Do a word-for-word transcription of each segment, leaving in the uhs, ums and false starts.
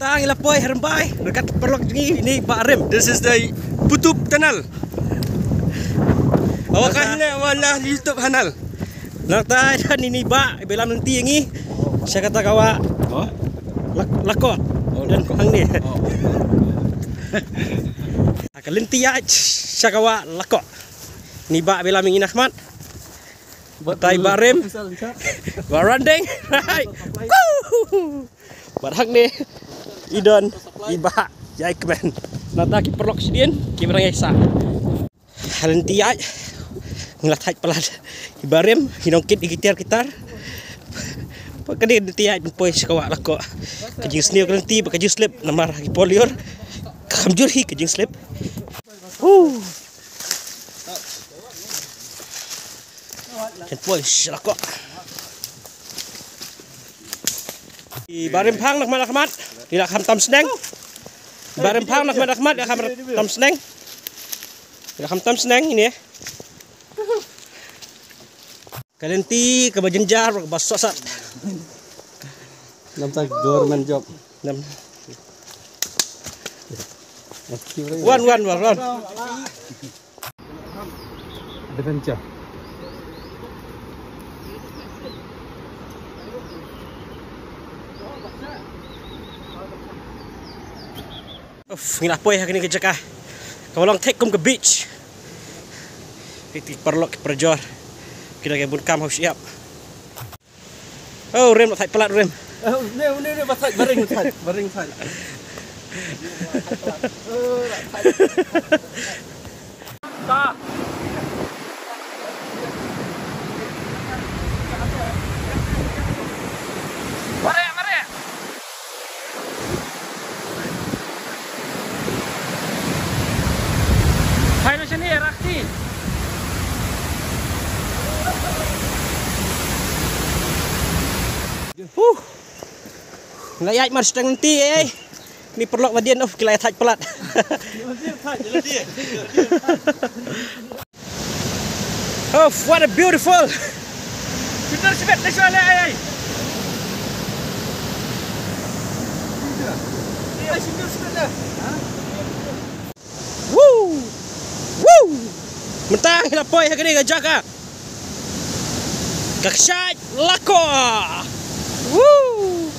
Tang ila poi ha Rymbai, ryngkat paralok jong ngi, ine i Bah Rim. This is the Putup Tunnel. Awa ka hine, awa la YouTube channel. Nangta ine i Bah, i ba lam lynti ïa ngi. Sha kata ka wah. Oh? Lak-, Lakoh. Oh, Lakoh. Hangne. Oh. Ka lynti ïaid sha ka wah Lakoh. Ine i Bah ba lam ïa ngi na khmat. Bad tai Bah Rim. Bah Randing. Right. Woo! Bad hangne i don i Bah Ïaikmen. Nangta ki paralok shadien kiba dang ïaisah. Ha lynti ïaid ngi la thait palat. I Bah Rim, i nongkit i ki tiar ki tar. Bad ka dei lynti ïaid ban poi sha ka wah Lakoh. Ka jingsniew ka lynti bad ka jingslip namar ha ki por lyiur ka kham jur hi ka jingslip. Woo! Kan poi sha Lakoh. I Bah Rim phang na khmat na khmat. I la kham tam sneng. I Bah Rim phang na khmat na khmat, i la kham tam sneng. I la kham tam sneng ine. Ka lynti kaba jynjar kaba sohsat. Namta government job. Nam. Wan, wan, wan, wan. Adventure. Uff, ngi la poi ha kane ka jaka kaba long thik kum ka beach. Ki paralok ki parajor ki dang ïa bun kam ha u shyiap. Oh, Rim, la thait palat Rim. Oh, ne, ne, ne, ba thait, ba ring thait, ba ring thait. Oh, la thait. Ta. Mare, mare. Hai lo shane, Rakti. Huh. Nga ïaid mar shteng lynti, eh. Ni paralok nadien, oh, ki la thait palat. Oh, what a beautiful. Pintar sibet na shwa le ai ai. Ai, pintar sibet na. Woo! Woo! Mynta ngi la poi ha kane ka jaka. Ka kshaid Lakoh. Woo!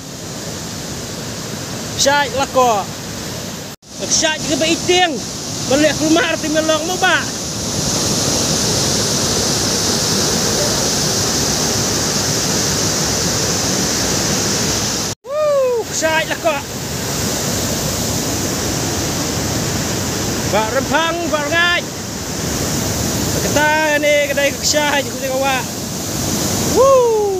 Kshaid Lakoh. Ka kshaid kaba itieng. Ban leh kulmar te me long mo ba. Woo, kshaid Lakoh. Bah Rymphang, Bah Rngaid. Kata ne ka dei ka kshaid, ka dei ka wah. Woo.